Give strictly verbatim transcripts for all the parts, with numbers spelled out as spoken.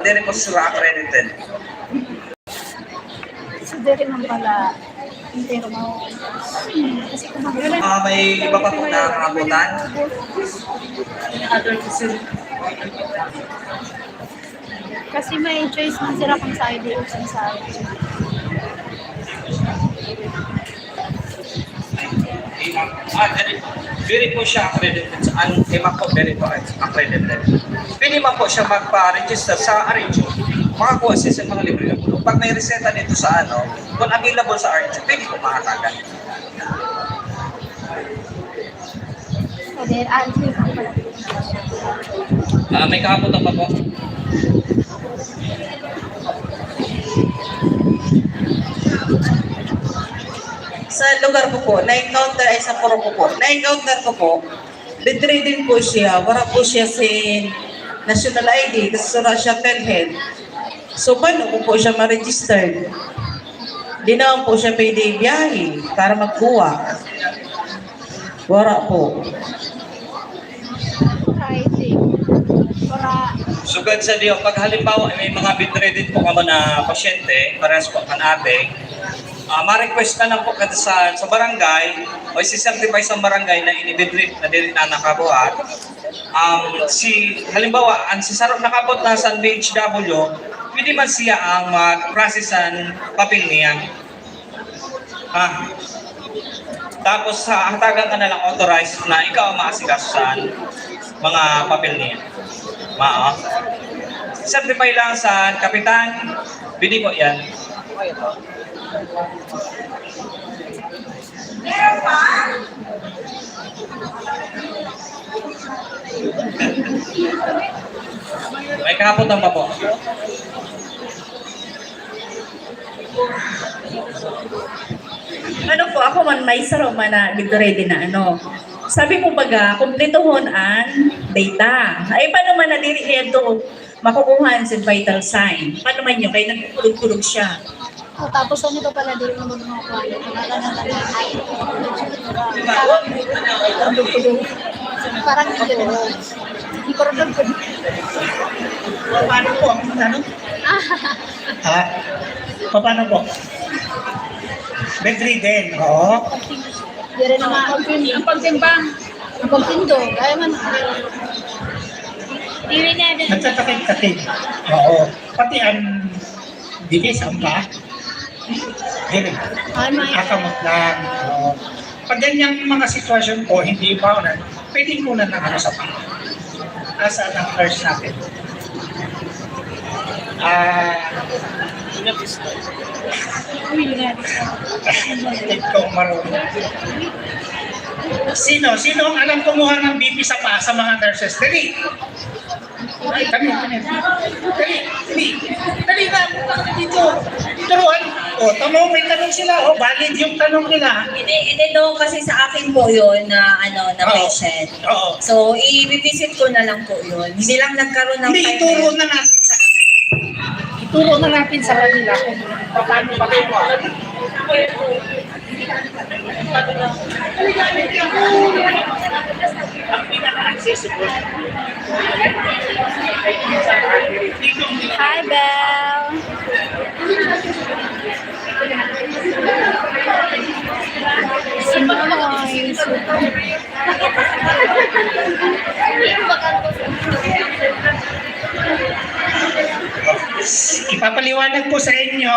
Diri po sila accredited. So, diri man pala entero mo. Kasi kung mag- Ah, may iba pa po na abutan. Kasi may choice man sila kung sa I D o kung sa Ah, diri, diri po siya accredited. Ang EMAC po, diri po accredited. Pwede man po siya magpa-register sa R H U. Makakuha siya sa mga libre na po. Pag may reseta dito sa ano, kung available sa R H U, pwede po mahatagan. Pwede, ah, hindi ko pala. Ah, may kahapotan pa po. Sa lugar ko po, na-encounter, ay sa puro ko po, na-encounter ko po, bedridden po siya, wala po siya si national I D, kasi wala siya PhilHealth. So, paano ko po siya ma-registered? Di naman po siya pwede biyahe para magkuha. Wala po. I think. Para Sugad sa diyo, pag halimbawa may mga bedridden po kamo na pasyente, parehas po kan ate, ah, ma-request na lang po kada sa, sa barangay o isi-certify sa barangay na ini bedridden na dili na nakabuhat. Um, si, halimbawa, ang si Sarok nakabot na sa B H W, pwede man siya ang mag-process sa papel niya. Ah. Tapos, sa hatagan ka na lang authorized na ikaw ang maasikaso sa mga papel niya. Mao. Certify lang sa kapitan, pwede po yan. May kahapotan pa po. Ano po, ako man may saro man na dito ready na ano. Sabi mo baga, kumpletohon ang data. Ay, paano man na diri niya to makukuha ang vital sign? Paano man yun? Kaya nagkukulog-kulog siya. Oh, tapos ano to pala, di mo magmakakuha. Parang, parang hindi ko. Hindi ko rin nagpag- Paano po ang ano? Ha? Paano po? Bedridden, oo. Hindi rin naman. Ang pagtimbang. Ang pagtindog. Kaya man. Hindi rin na din. Nagtatakip-takip. Oo. Pati ang bilis, ang ba? Dili. Ay, may Kakamot lang. Oo. Pag ganyang mga sitwasyon po, hindi pa na, pwedeng kunan ng ano sa paa. Asa ang nurse natin? Ah, ikaw marunong. Sino? Sino ang alam kumuha ng B P sa paa sa mga nurses? Dali! Kami, kami. Dali, dali. Dali na, punta kami dito. Turuan. O, tamo, may tanong sila. O, valid yung tanong nila. Hindi, hindi doon kasi sa akin po yun na ano na Oo. patient. Oo. So, i-visit ko na lang po yun. Hindi lang nagkaroon ng Hindi, time. ituro na natin sa kanila. Ituro na natin sa kanila kung paano ba ito. Ang pinaka-accessible. Hi, Belle. Simoy. Ipapaliwanag po sa inyo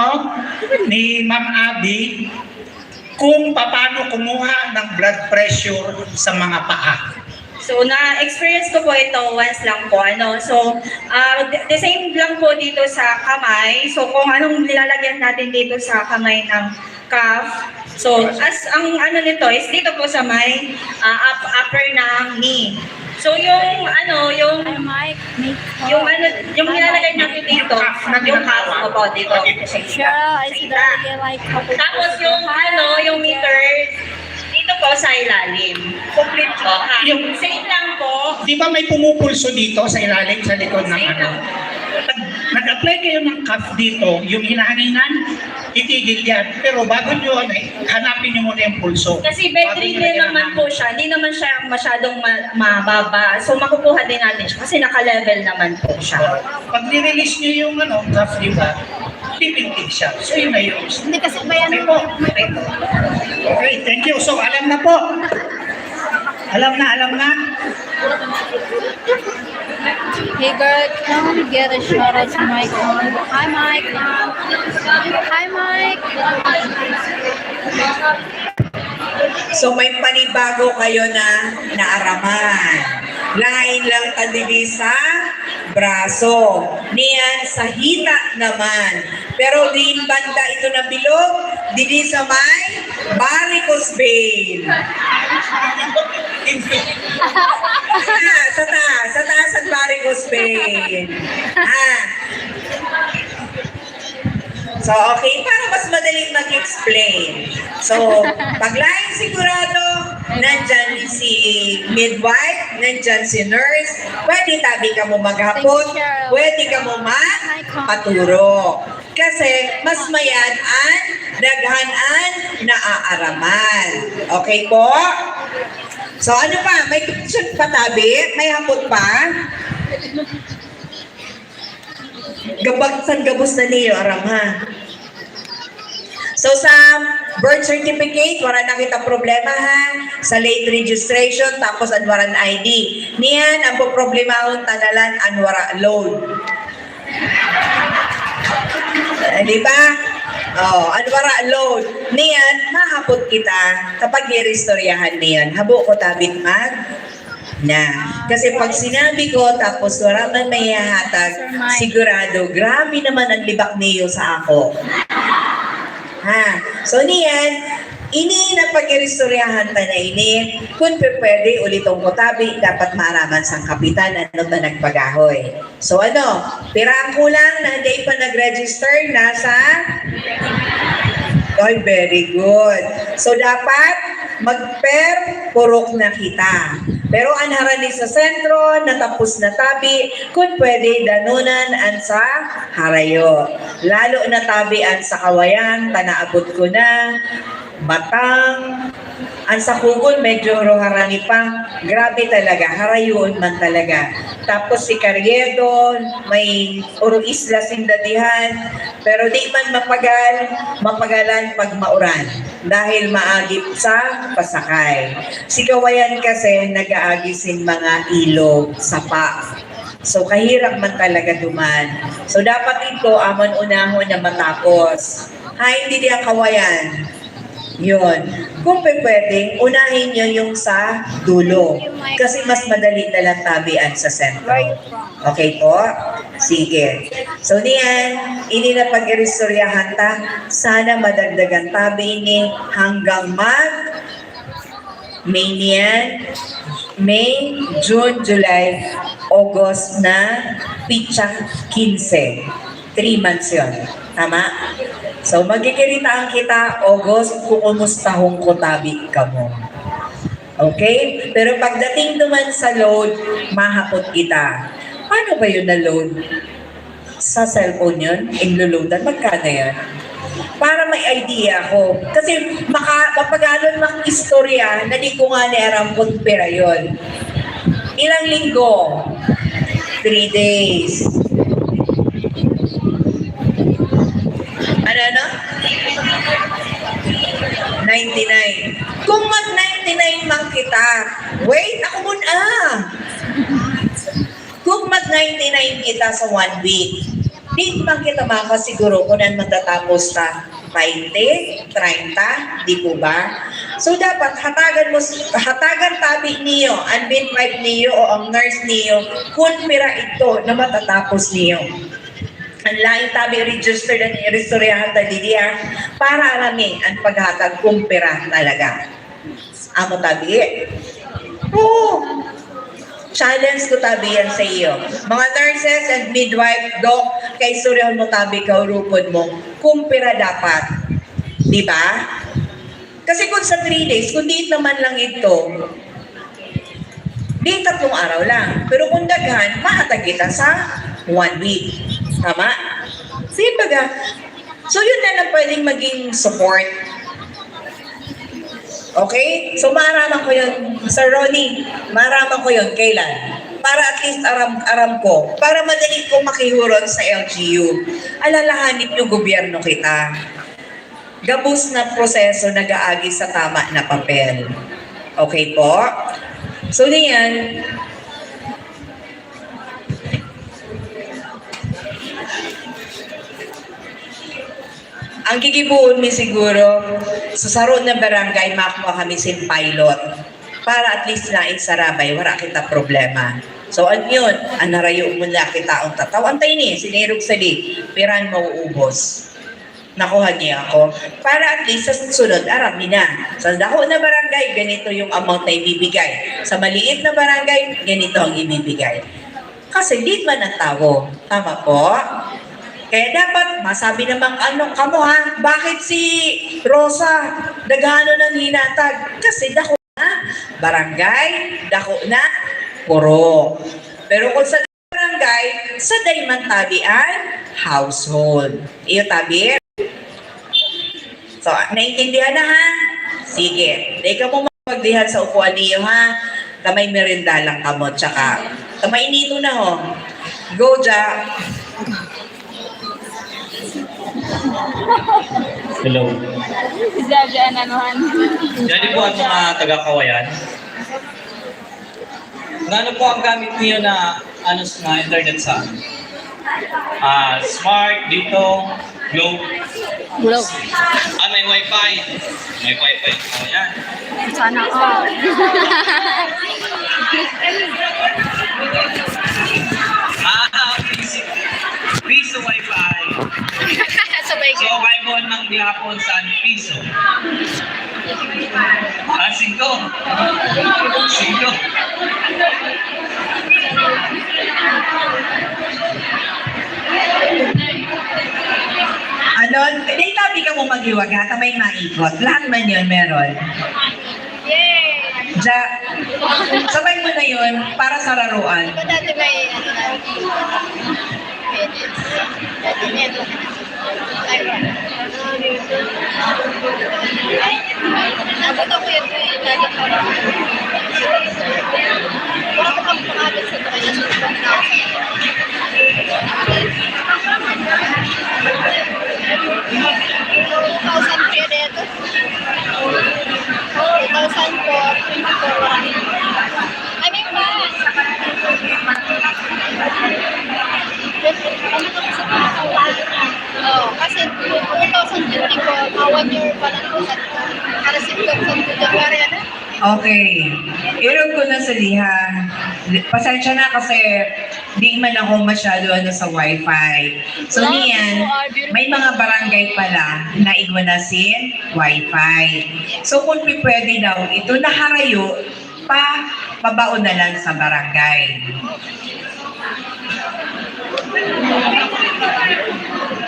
ni Ma'am Abby kung paano kumuha ng blood pressure sa mga paa. So, na-experience ko po ito once lang po. Ano? So, ah, the, the same lang po dito sa kamay. So, kung anong nilalagyan natin dito sa kamay ng calf. So, as ang ano nito is dito po sa may ah, up, upper ng knee. So, yung ano, yung Ay, Mike, make yung ano, yung nilalagay natin dito, yung calf, opo, dito. Siya, ay si Daria, like, ako. Tapos yung ano, yung meter, dito po sa ilalim. Complete po. Ha? Yung- Same lang po. Di ba may pumupulso dito sa ilalim, sa likod ng Same ano? lang. Pag, Nag-apply kayo ng cuff dito, yung hinahanginan, itigil yan. Pero bago nyo, ano, hanapin nyo muna yung pulso. Kasi bed ridden naman po siya. Hindi naman siya masyadong ma- mababa. So, makukuha din natin siya kasi naka-level naman po siya. Pag nirelease nyo yung ano, cuff, di ba? Pipintig siya. So, yun na yun. Hindi kasi ba yan? Okay po. Okay po. Okay, thank you. So, alam na po. Alam na, alam na. Hey girl, come get a shout out to Mike. Hi Mike. Hi Mike. So may panibago kayo na naaraman. Lain lang ta diri sa braso. Niyan sa hita naman. Pero diin banda ito nabilog? Diri sa may varicose vein. Sa taas, sa taas, sa taas ang varicose vein. Ah. So, okay, para mas madaling mag-explain. So, pag laing sigurado, nandyan si midwife, nandyan si nurse, pwede tabi kamo maghapot, pwede kamo magpaturo. Kasi mas mayad an daghan an naaaraman. Okay po? So ano pa? May question pa tabi? May hapot pa? Gabagsan gabos na niyo, aram ha? So sa birth certificate, wala na kita problema ha? Sa late registration, tapos an waran I D. Niyan, ang poproblemahon tanalan, an wara load. Eh, di ba? Oh, an wara load. Niyan, mahapot kita kapag iristoryahan niyan. Habo ko tabit mag na. Kasi pag sinabi ko, tapos wala man may hahatag, sigurado, grabe naman ang libak niyo sa ako. Ha? So niyan, ini na pag-iristoryahan ta na ini, kung pe- pwede, uliton ko tabi, dapat maaraman sang kapitan, ano ta nagpagahoy. So ano, pira ang kulang na hindi pa nag-register? Nasa? Ay, very good. So dapat mag-per purok na kita. Pero an harani sa sentro, natapos na tabi, kung pwede, danonan an sa harayo. Lalo na tabi an sa Kawayan, ta naabot ko na, Batang, an sa Kugol, medyo harani pa. Grabe talaga, harayon man talaga. Tapos si Carriedo, may Oro Isla sinda dihan. Pero di man mapagal, mapagalan pag mauran. Dahil maagip sa pasakay. Si Kawayan kasi nag-aagi sin mga ilog, sapa. So, kahirap man talaga duman. So, dapat ito, aman unahon na matapos. Hain didi ang Kawayan. Yun. Kung pe- pwedeng, unahin nyo yung sa dulo. Kasi mas madali na lang tabian sa sentro. Okay po? Sige. So, niyan, ini na pag-iristoryahan ta. Sana madagdagan tabi ini hanggang mag May niyan, May, June, July, August na, pitsang quince. Three months yon. Tama? So, magkikiritaan kita, August, kukumustahon ko tabi kamo. Okay? Pero pagdating naman sa load, mahapot kita. Paano ba yun na load? Sa cellphone yun? Inlulutan? Magkano yan? Para may idea ako. Kasi maka, mapagalon mag-istorya na di ko nga ni aram kung pira yun. Ilang linggo? Three days. Ano, ano? ninety-nine. Kung mag ninety-nine man kita, wait, ako muna. Kung mag ninety-nine kita sa one week, di man kita makasiguro kung ano matatapos ta, baynte, treinta, di po ba? So dapat hatagan mo, hatagan tabi niyo, ang midwife niyo o ang nurse niyo, kung pira ito na matatapos niyo. Ang lain tabi registered ang iristoryahan ta didi, ah, para alamin ang paghatag kung pira talaga. Amo tabi. Oo. Challenge ko tabi yan sa iyo. Mga nurses and midwife, doc, kaistoryahon mo tabi, kaurupod mo, kung pira dapat. Di ba? Kasi kung sa three days, kung diit naman lang ito, di tatlong araw lang. Pero kung daghan, mahatag kita sa one week. Tama? Sige, baga. So, yun na lang pwedeng maging support. Okay? So, maaraman ko yun. Sir Ronnie, maaraman ko yun. Kailan? Para at least aram, aram ko. Para madali kong makihuron sa L G U. Alalahanin yung gobyerno kita. Gabos na proseso nag-aagi sa tama na papel. Okay po? So, niyan, ang gigibohon mi siguro, sa saro na barangay, makuha kami sin pilot. Para at least lain sa Rabay, wala kita problema. So, an yun, an narayo mo na kita ang tataw. Antay ni, sinirog sa di, piran mauubos. Nakuha niya ako. Para at least sa sunod, aram niya na. Sa dako na barangay, ganito yung amount na ibibigay. Sa maliit na barangay, ganito ang ibibigay. Kasi lead man ang tao. Tama po? Kaya dapat masabi naman ano kamo ha, bakit si Rosa daghanon ang hinatag? Kasi dako na barangay, dako na puro. Pero kung sa barangay, sa dayman tabi an household. Iyo tabi? So, naintindihan na ha? Sige. Dahil ka mo magdihan sa upuan niyo ha? Tamay merienda lang kamo, tsaka tamay inito na ho. Go, Ja. Hello. Si Jaja, ano, han? Jadi po ang mga taga-Kawayan, ano po ang gamit niyo na ano sa internet sa ah smart dito, Globe. Globe. Ah, may wifi. May wifi. Oh, yan. Sana all. Ah, busy. Busy wifi. Sabay So, ka. Bible ng gihapon sa piso. Ah, singko. Singko. Ano, hindi tabi ka mo maghiwag ha, tamay maikot. Lahat man yun, meron. Yay! Ja, sabay mo na yun para sa raruan. Di ba dati may, ano na, minutes? Dati meron. Ay, abot ako yun, eh, dati pa. Wala ko pang pangalan sa kanya, sa one thousand. Two thousand three na ito. Two thousand four, twenty-four. I mean, ba? Oh, kasi two thousand twenty-four, ah, one year pa lang po sa, para sa January, ano? Okay. Irog ko na sa diha. Pasensya na kasi di man ako masyado ano sa wifi. So niyan, may mga barangay pala na igwa na sin wifi. So kung pi- pwede daw, ito na harayo pa, pabaon na lang sa barangay.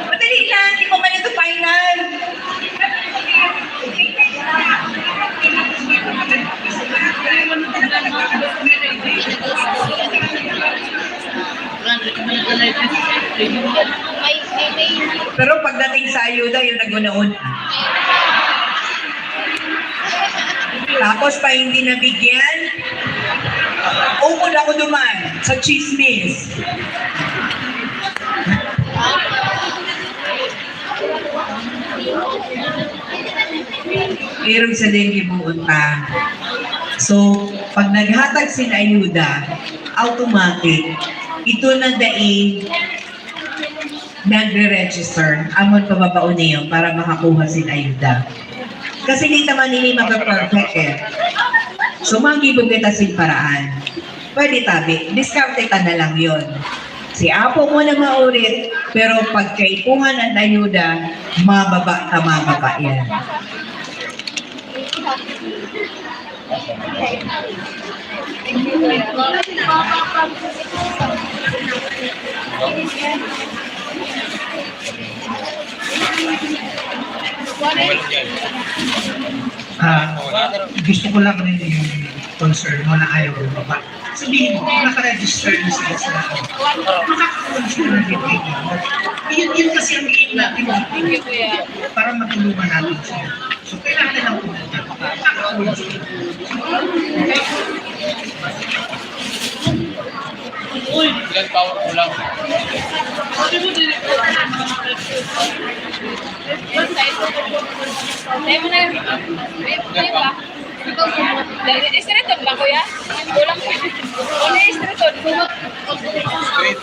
Madali lang, di pa man ito final. Pero pagdating sa ayuda, yun nag-una-una. Tapos pa hindi nabigyan, ukol ako duman sa chismis. Irog sa dengue buon pa. So, pag naghatag sila ayuda, automatic, ito na dai nagre-register, amon pababaon niyo para makakuha sin ayuda. Kasi di naman ini mape-perfect eh. So, magibog kita sin paraan. Pwede tabi, diskarte ta na lang yon. Si Apo mo na maulit, pero pagkaipuhan ang ayuda, mababa ka, mababa yan. Ah, gusto ko lang rin yung concern mo na ayaw bumaba. Sabihin mo, nakaregister na sila sa makakakuha sila ng revenue. Yun, yun kasi ang aim natin para matulungan natin sila. So, kailangan lang pumunta. Makakakuha sila. Ilan power ko lang? Tayo mo na yun. Tayo ba? Dali, straight ba, kuya? Kulang pa. Ano yung straight? Straight.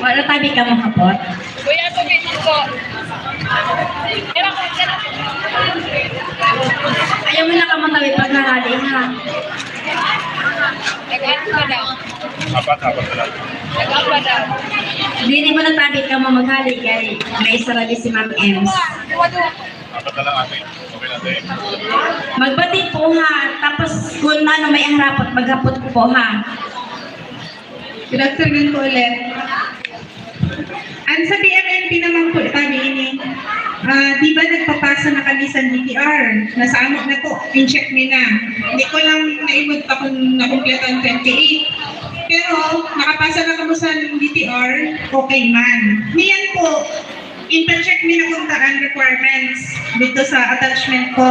Wala tabi ka mahapot? Kuya, tubig po. Ayaw mo na ka matawid pag nahali, ha? Nag-ano ka daw? Apat, apat na lang. Nag-apat daw. Dili mo na tabi ka mo maghali kay may isa lagi si Ma'am Ems. Apat na lang, ate. Okay na, ate. Magbati po, ha. Tapos kung ano may harapot, maghapot po, ha. Good afternoon po ulit. Ang sa P M N P naman po, tabi ini, ah, di ba nagpapasa na kami sa D T R? Nasamo na po, in-check mi na. Hindi ko lang naimod pa kung nakumpleto ang twenty-eight. Pero nakapasa na kamo sa D T R, okay man. Niyan po, in-check mi na kung taan requirements dito sa attachment po.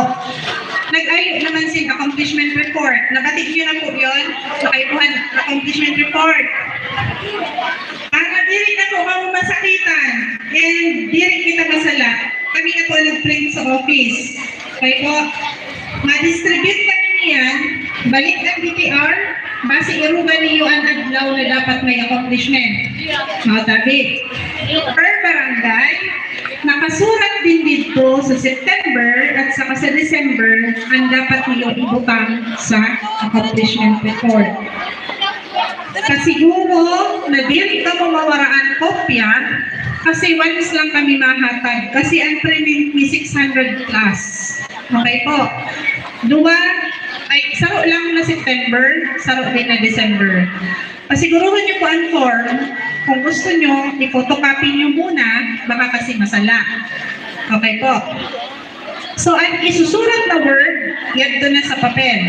Nag-ayo naman sin accomplishment report. Nabati niyo na po yun? Nakaipuhan accomplishment report. Para diri na po kamo masakitan and diri kita masala. Kami na po nag-print sa office. Kaya po, ma-distribute kami niyan, balik ang D T R, basi iruga niyo ang adlaw na dapat may accomplishment. Mga tabi, per barangay, nakasurat din dito sa September at saka sa December ang dapat niyo ibutang sa accomplishment report. Kasiguro na dili kamo mawaraan kopya kasi once lang kami mahatag kasi ang print mi six hundred plus. Okay po. Duwa, ay, saro lang na September, saro din na December. Pasiguruhon niyo po ang form. Kung gusto niyo, i-photocopy niyo muna, baka kasi masala. Okay po. So, ang isusurat na word, yadto na sa papel.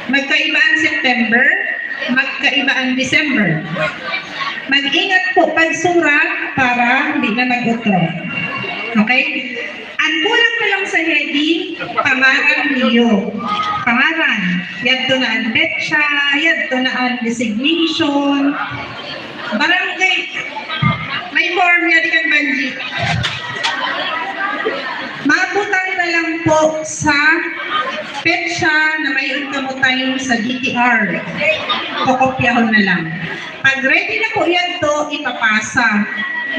Magkaiba ang September, magkaiba ang December. Mag-ingat po pagsurat para di na mag-utro. Okay? Ang kulang na lang sa heading, pangaran niyo. Pangaran. Yadto na ang petsa, yadto na ang designation. Barangay, may form yan, di kan Banji. Mabutang na lang po sa petsa na may kamo time sa D T R. Kokopyahon na lang. Pag ready na po yan to, ipapasa.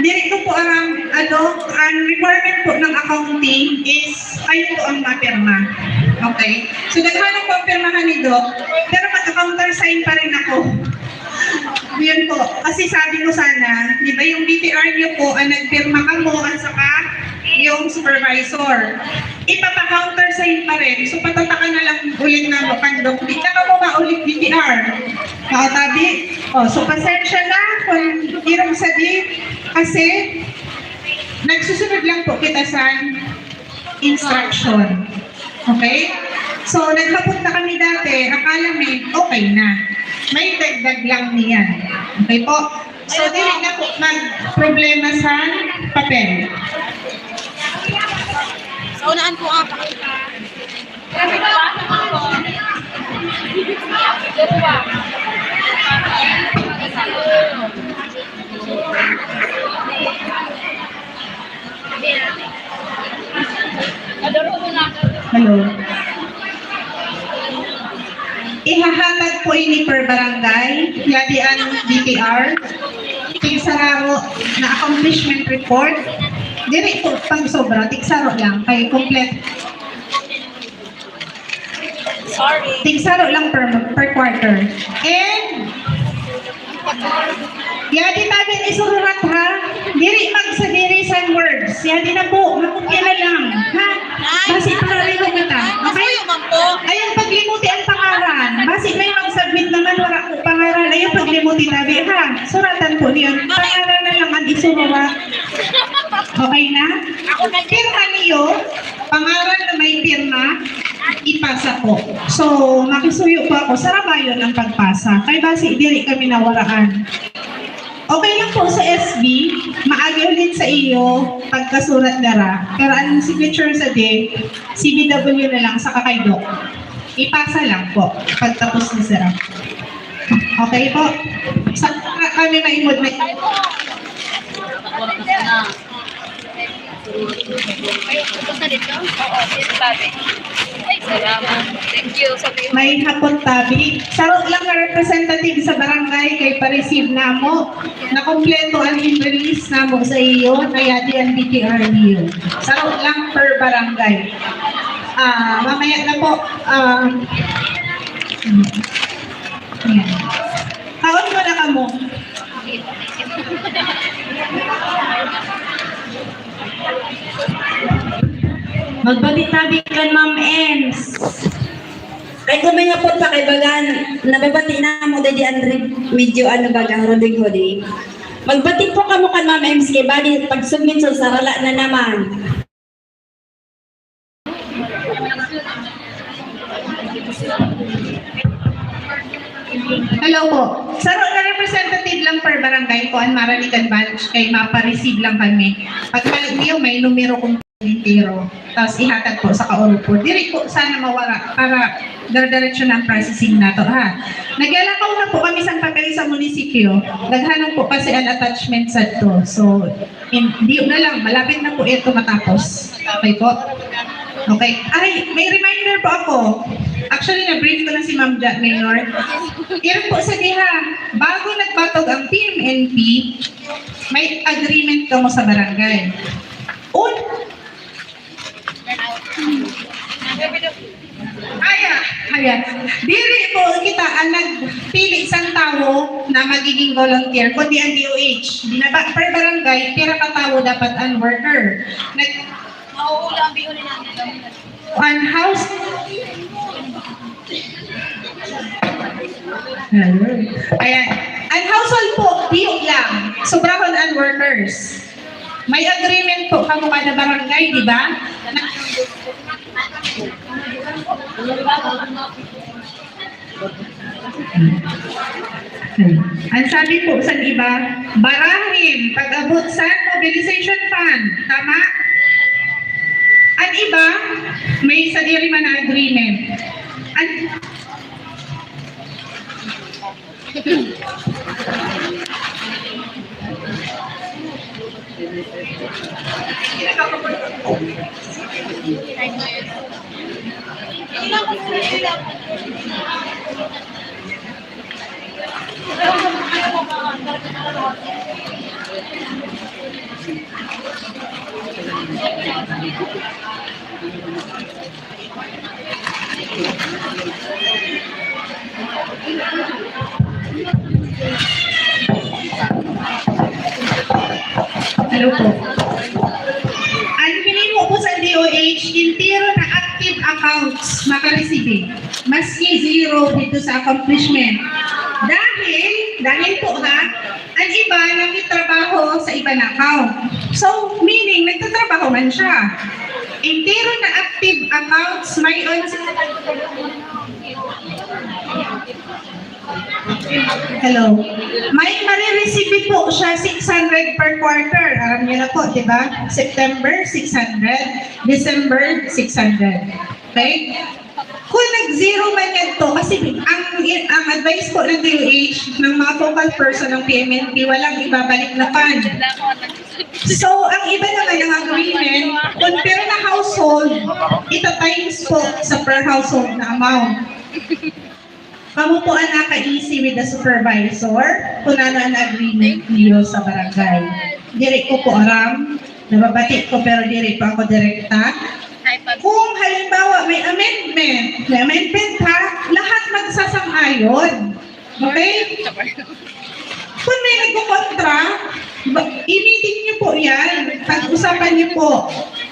Diri ko po aram, ano, ang requirement po ng accounting is kayo po ang mapirma. Okay? So, daghan ang papirmahan ni Doc, pero mag-countersign pa rin ako. Yun po. Kasi sabi ko sana, di ba yung B T R niyo po, ang nagpirma kamo, at saka yung supervisor. Ipapa-countersign pa rin. So, patatakan na lang ulit na mo, kandok. Di na kamo maulit B T R. Mga tabi. Oh, so, pasensya na kung irong sadi. Kasi, nagsusunod lang po kita sa instruction. Okay? So, naghapot na kami dati, akala mi, okay na. May dagdag lang niyan. Okay po? So, dili na po mag-problema sa papel. Sa unahan po nga, pakita. Hello. Ihahatag po ini per barangay, yadi ang B T R. Tigsaro na accomplishment report. Dili po pang sobra, tigsaro lang. Kay kompleto. Sorry. Tigsaro lang per, per quarter. And, yadi tabi ni sururat ha, diri magsadiri sa words. Siya din na po, makopya na lang. Ha? Basi para may kumita. Okay? Masuyo man po. Ayaw paglimuti ang pangaran. Basi may mag-submit naman, wala po pangaran. Ayaw paglimuti tabi, ha? Suratan po niyo. Pangaran na lang ang isuruwa. Okay na? Pirma niyo, pangaran na may pirma, ipasa po. So, makisuyo po ako sa rabayon ang pagpasa. Kay basi, dili kami nawaraan. Okay lang po sa S B, maagi ulit sa iyo pagkasurat dara. Pero ang signature sa D, C B W na lang sa kakay Doc. Ipasa lang po pagtapos ni Sir. Okay po. Sa kami maimod na. Ay, pupunta dito? Oo, dito, tabi. Ay, salamat. Thank you. Sabi mo. May hapon tabi. Saro lang na representative sa barangay kay pa-receive namo. Nakompleto ang in-release namo sa iyo, kaya di ang B T R D O. Saro lang per barangay. Ah, mamaya na po. Ah, ayan. Kaon mo na kamo. Magbati tabi kan Ma'am Ems. Kay kung may hapon pa kay bagan, nababati na mo, dadi Andre, medyo ano baga, huruding-hudi. Magbati po kamo kan Ma'am Ems kay bali pag-submit sa sarala na naman. Hello po. Saro na representative lang per barangay po ang Maranigan Branch kay mapa-receive lang kami. Pagbalik niyo, may numero kung entero. Tapos ihatag po sa kaurupod. Diri po sana mawara para dire-diretso na ang processing nato, ha. Nagyalakaw na po kami sa papel sa munisipyo. Daghanan po kasi ang attachment sa to. So, in, di na lang, malapit na po ito matapos. Okay po? Okay. Ay, may reminder po ako. Actually, na-brief ko na si Ma'am Ja, Mayor. Iyon po sa diha, bago nagbatog ang P M N P, may agreement kamo sa barangay. Un-, Aya, aya. Diri po kita ang nagpili sang tawo na magiging volunteer, kundi ang D O H. Binaba per barangay, pira ka tawo dapat ang worker. Nag- Mauula ang biyo ni nanay. Ang house. Hello. Ayan. Ang household po, biyo lang. Sobrahon ang workers. May agreement po kamo kada barangay, di ba? Ang sabi po sa iba, barahin pag-abot sa mobilization fund. Tama? Ang iba, may sadiri man na agreement. Ang Hello po. Ang hinimo po sa D O H, entero na active accounts makaresibi. Maski zero dito sa accomplishment. Dahil, dahil po ha, ang iba nagtatrabaho sa iba na account. So, meaning, nagtatrabaho man siya. Entero na active accounts, may on... Hello. May marireceive po siya six hundred per quarter. Alam niyo na po, di ba? September, six hundred. December, six hundred. Okay? Kung nag-zero man yan to, kasi ang, ang advice po ng D O H, ng mga focal person ng P M N P, walang ibabalik na fund. So, ang iba naman ang agreement, kung per na household, ita-times po sa per household na amount. Kamo po ang naka-E C with the supervisor kung ano ang agreement niyo sa barangay. Diri ko po aram, nababati ko pero diri pa ako direkta. Kung halimbawa may amendment, may amendment ha, lahat magsasang-ayon. Okay? Kung may nagkukontra, I-meeting niyo po yan. Pag-usapan niyo po.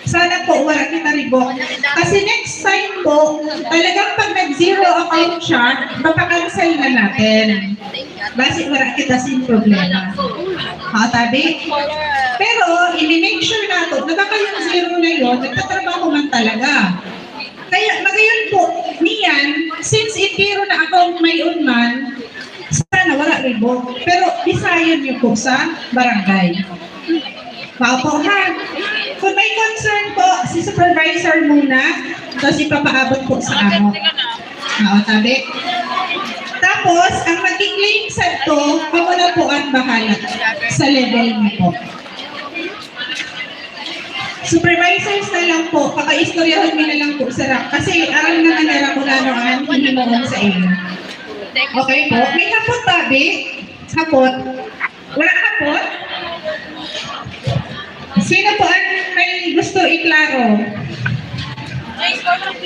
Sana po wala kita ribok. Kasi next time po, talagang pag nag-zero account siya, mapakancel na natin. Basi wala kita sin problema. Ha, tabi? Pero, ini-make sure nato na baka yung zero na yon, nagtatrabaho man talaga. Kaya, magayon po, niyan, since itiro na account may unman, sana wala ribok. Pero, bisayon niyo po sa barangay. Mao po, ha? Kung may concern po, si supervisor muna, tapos ipapaabot po sa amo. Oo, tabi. Tapos, ang magki-claim sa to, kamo na po ang bahala sa level niyo po. Supervisors na lang po, pakaistoryahon mi na lang po, sir. Kasi aram naman nila kung ano ang hihimuon sa inyo. Okay po. May hapot, tabi? Hapot? Wala hapot? Sino po ang may gusto iklaro?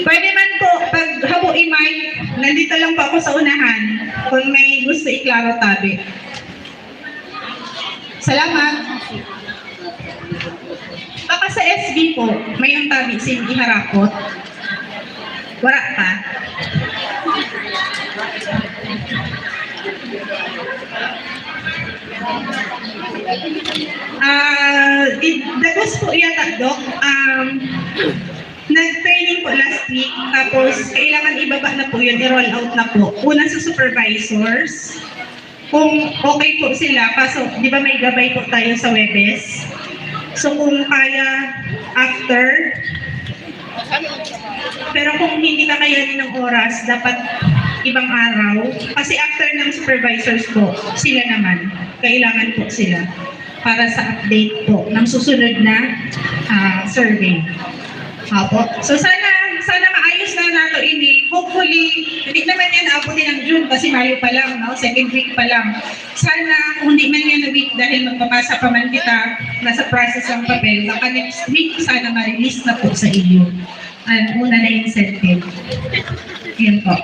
Pwede man po, pag habo i-mic, nandito lang po ako sa unahan. Kung may gusto iklaro, tabi. Salamat. Baka sa S B po, may ang tabi sin iharapot. Wala pa. Ah, i-, dagos po yata, Doc. Um, nag-training po last week, tapos kailangan ibaba na po yun, i-roll out na po. Una sa supervisors, kung okay po sila, kaso di ba may gabay po tayo sa Webes? So kung kaya after, pero kung hindi kakayanin ng oras, dapat ibang araw. Kasi after ng supervisors po, sila naman. Kailangan po sila para sa update po ng susunod na, ah, survey. Opo. So sana, sana maayos na nato ini. Hopefully, hindi naman yan aabutin ng June kasi Mayo pa lang, no? Second week pa lang. Sana, kung di man yan week dahil magpapasa pa man kita, nasa process ang papel, baka next week sana ma-release na po sa iyo. Ang una na incentive. Yan po.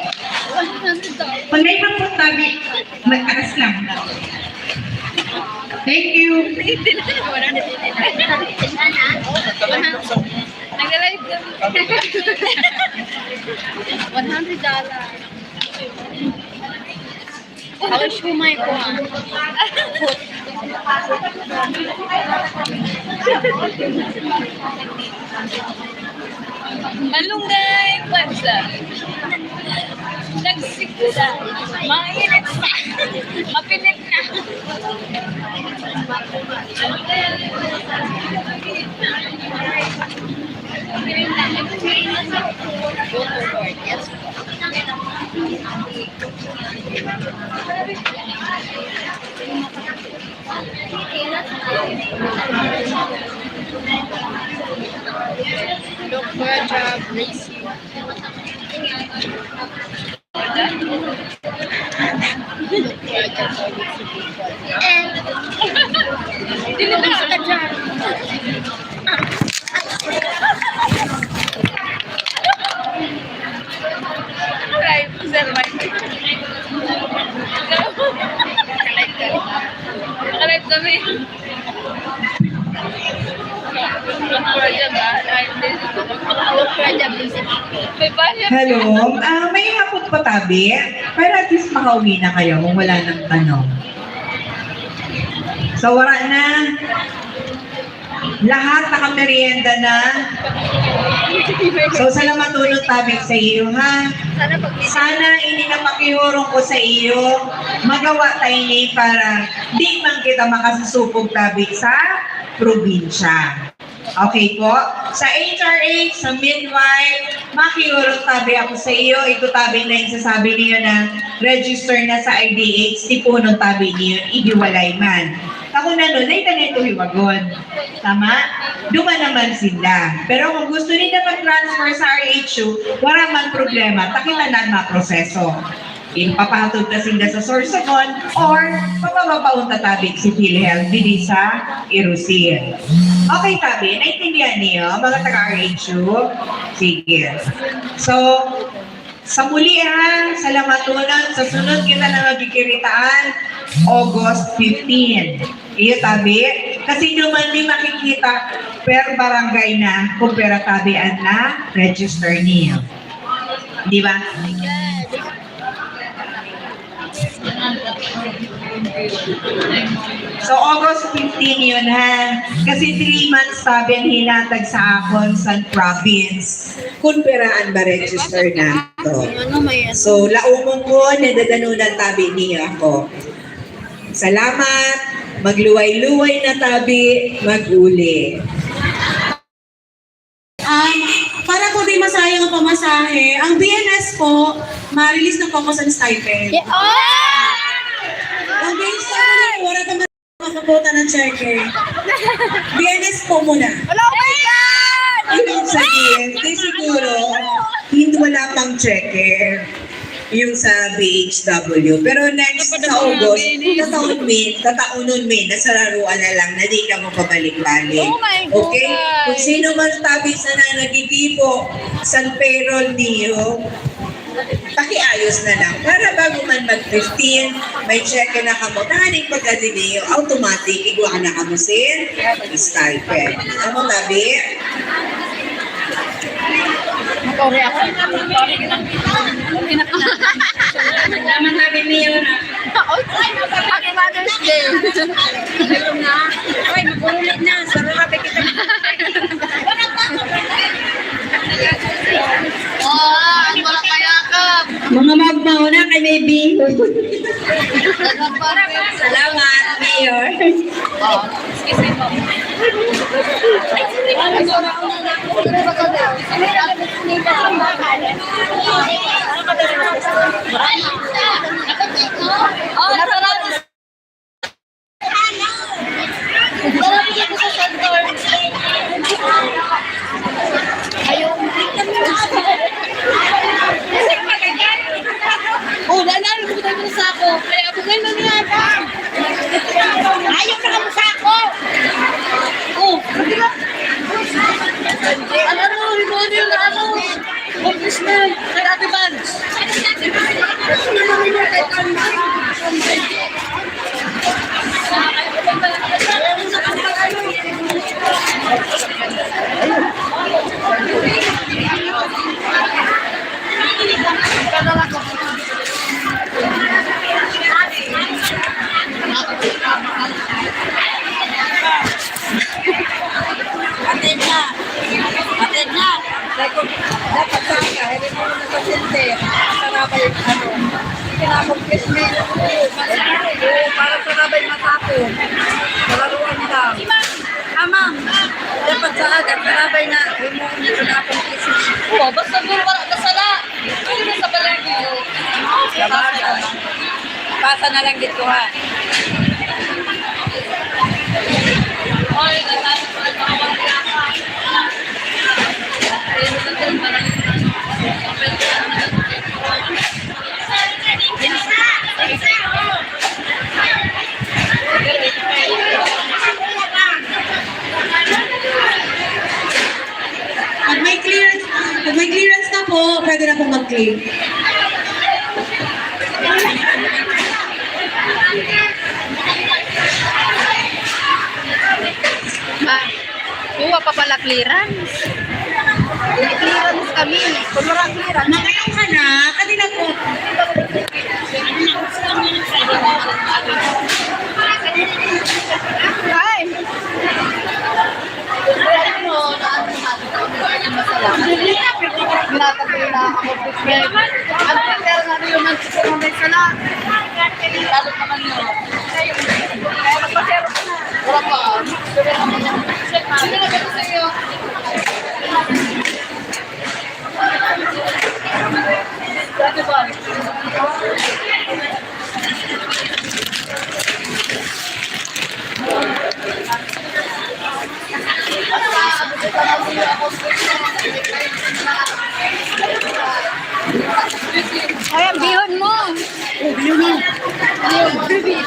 Pag may hapot, tabi, magtaas lang. Thank you. Nag-live kami. One hundred dollars. Ako, shumay ko, ah. Malunggay, pagsa. Nagsigla. Mainit pa. Mapilit na. Yes. Look for a job, please. Dili na sa kadyan. Aray, sir, may. Nakalive kami. Hello, ah, may hapot pa tabi? Para at least makauwi na kayo kung wala nang tanong. So, wala na. Lahat nakamerienda na. So, salamatonon tabi sa iyo, ha? Sana ini na pakihurong ko sa iyo. Magawa tayo ni para di man kita makasasupog tabi sa probinsya. Okay po? Sa H R H, sa midwife, makiurot tabi ako sa iyo. Ito tabi na yung sasabi niyo na register na sa I D H, tipunon tabi niyo, ihiwalay man. Ako na nun, ay ka na ito hiwagon. Tama? Duma naman sila. Pero kung gusto nila mag-transfer sa R H U, wala man problema. Takita na ang mga proseso. Ipapahatod ta sinda sa Sorsogon or papababaon ta tabi si PhilHealth dili sa Irosin. Okay, tabi, naintindihan niyo, mga taga-R H U? Sige. So, sa muli ha, salamatonon, sa sunod kita na magkikiritaan, August fifteen. Iyo tabi, kasi duman mi makikita per barangay na kung pira tabi an na-register niyo. Di ba? So, August fifteen yun, ha? Kasi three months tabi an hinatag sa akon sa province. Kung pira an ma-register nato. So, laomon ko, nadadanunan tabi niyo ako. Salamat. Magluway-luway na tabi, mag-uli. Um, para po di masayang ang pamasahe, ang B N S po, ma-release na po ako sa stipend. Yeah. Oh! Ang B N S po, wala pa makakuha ng cheque. B N S po muna. Wala, oh my God! Ibig sabihin, di siguro, hindi, wala pang cheque yung sa B H W. Pero next sa August, tataon mi, tataunon mi, nasararuan na lang, na di ka mapabalik-balik. Oh my God! Okay? Kung sino man tabi sana nagkikibo sa payroll niyo, pakiayos na lang. Para bago man mag fifteen, may cheque na kamo. Tanganing pagkadi niyo, automatic, igwa na kamo sin stipend. Amo tabi? Sorry ako. Naman namin niyo na. Happy Mother's Day. Oy, mag-ulit na. Sarap kita. Oh, ang walang kayakap. Mga magmauna kay may biho. Salamat, Mayor. Oh, excuse me po. Oh, salamat. Ayaw. Oh, daan na, ano mo tayo sa ako? Kaya ako ngayon na niya. Ayaw na kamo sa ako. Oh, di ba? Ano, ano, ano, ano, ano? Congressman, kay Ate Vance. Atid na. Atid na. Dapat sa akin, hindi mo na sa sente. Sarabay, ano, kinakomplis mo. Oo, para sarabay matapon. Kalaruan ka. Ah, ma'am. Dapat sa akin, sarabay na. Hindi mo na kinakomplis mo. Oh, basta doon para kasala. Doon sa balay niyo. Pasa na lang dito, ha. Pag may clearance, pag may clearance na po, pwede na pong mag-claim. Ma, kuha pa pala clearance. May clearance kami. Kung wala clearance, nakain ka na, kanina po. Ay! Natabi na ako, Bisbek. Ang prepare na rin yung nagsusunod sa lahat. Lalo naman yun. Kaya magpasero ka na. Wala pa. Sino na ba sa iyo? Dati ba? Ay, ang bihon mo. Oh, bihon mo. Bihon. Bihon.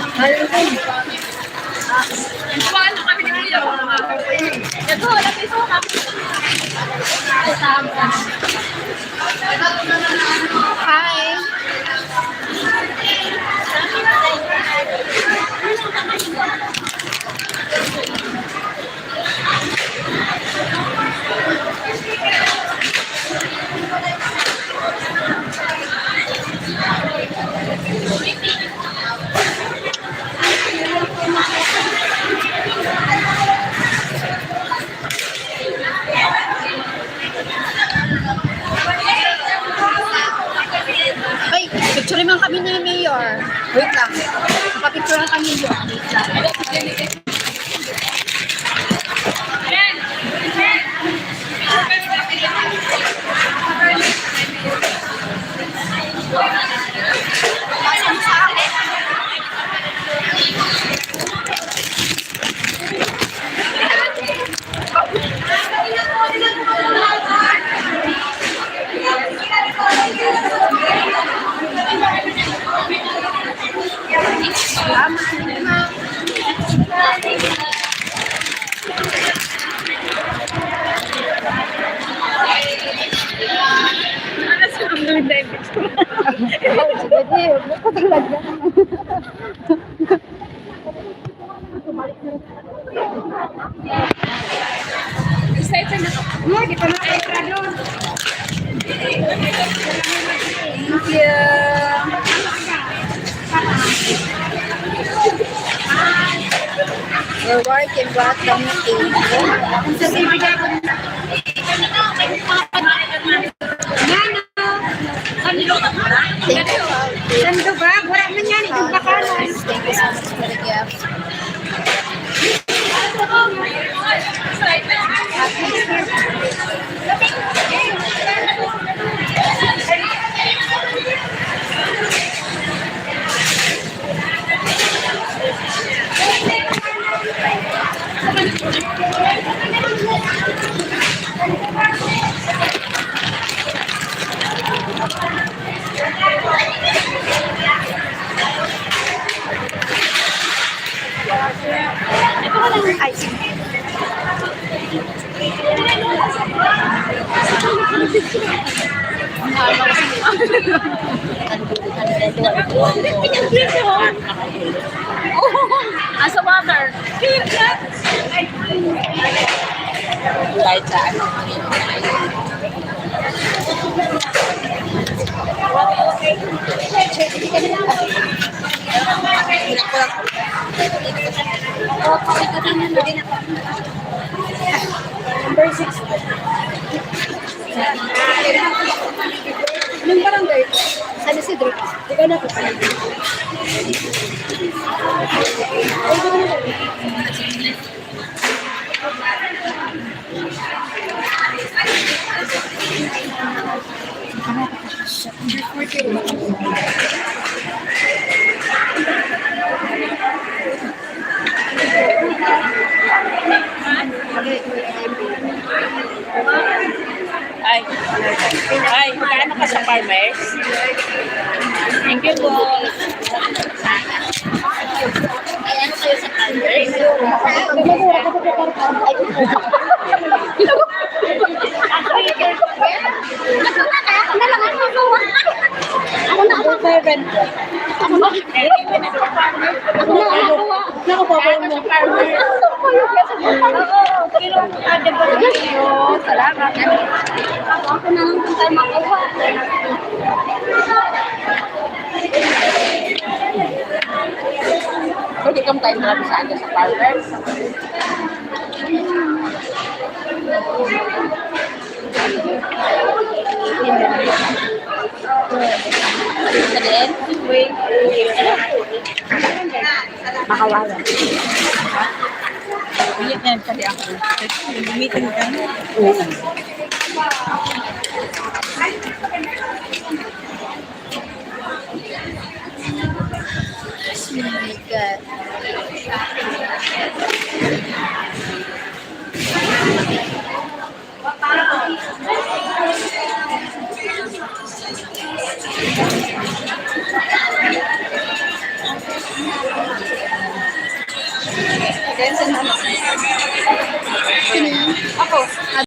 Bihon. Ito, wala pa yung suka. Hi. Mayor. Wait lang. Papicturean kami, Mayor. Wait lang. Ano si Ma'am Lourdes? Sige, di, huwag ko talaga. Excited na ako. Ay, di pa na kayo doon. Thank you. Your work and welcome to you. Ang sasabi niya ako na. Nano? Sando ba? Wala man yan. Itong bakalan. Thank you so much for the gift. Ito ka lang. Ay, sige. Asa water? Kahit sa ano. Number six. Anong barangay? San Isidro. Ikaw na po. Ay. Ay, ano ka sa farmers? Thank you po. Ay, ano kayo sa farmers? Ako na, ako na. Ako na, ako na. Ako na, ako na. Naku, pabor mo. Salamat. Ako na lang kung saan makuha. Pwede kang tayo marami sa ano, sa parlor. Wait. Makawala. Ulit na yan pati ako. Gamitin ka. Oo. Oh my God. Ako.